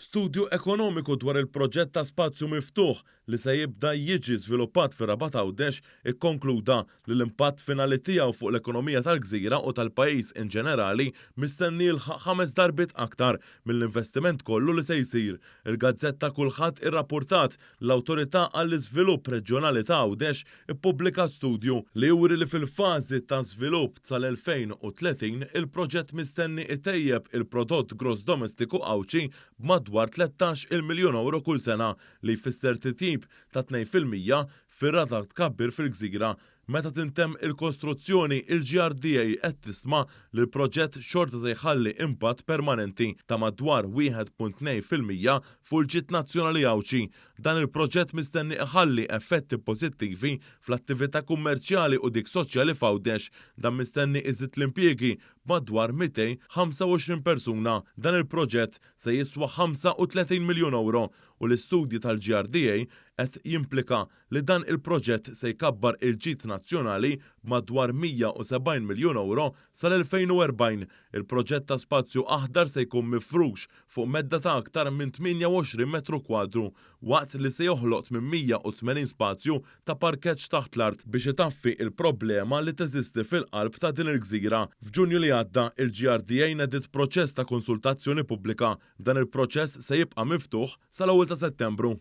Studju ekonomiku dwar il-proġett ta' spazju miftuħ li se jibda jiġi żviluppat fir-Rabat Għawdex ikkonkluda li l-impatt finali tiegħu fuq l-ekonomija tal-gżira u tal-pajjiż in ġenerali mistenni jilħaq ħames darbiet aktar mill-investiment kollu li se jsir. Il-gazzetta Kullħadd irrappurtat li l-Awtorità għall-Iżvilupp Reġjonali ta' Għawdex ippubblikat studju li juri li fil-fażi ta' żvilupp sal-2030 il-proġett mistenni itejjeb il-prodott gross domestiku Għawdxi b'madwar 13-il miljun ewro kull sena li jfisser titjib ta' 2% fir-rata tkabbir fil-gżira. Meta tintemm il-kostruzzjoni, il-GRDA qed tistma li l-proġett xorta se jħalli impatt permanenti ta' madwar 1.2% fuq il-ġid nazzjonali Għawdxi. Dan il-proġett mistenni iħalli effetti pożittivi fl-attività kummerċjali u dik soċjali f'Għawdex. Dan mistenni iżid l-impjiegi b'madwar 225 persuna. Dan il-proġett se jiswa 35 miljun ewro u l-istudji tal-GRDA qed jimplika li dan il-proġett se jkabbar il-ġid nazzjonali b'madwar 170 miljun ewro sal-2040. Il-proġett ta' spazju aħdar se jkun mifrux fuq medda ta' aktar minn 28 metru kwadru, waqt li se joħloq 880 spazju ta' parkeġġ taħt l-art biex itaffi l-problema li teżisti fil-qalb ta' din il-gżira. F'Ġunju li għadda, il-GRDA nediet proċess ta' konsultazzjoni pubblika. Dan il-proċess se jibqa' miftuħ sal-ewwel ta' Settembru.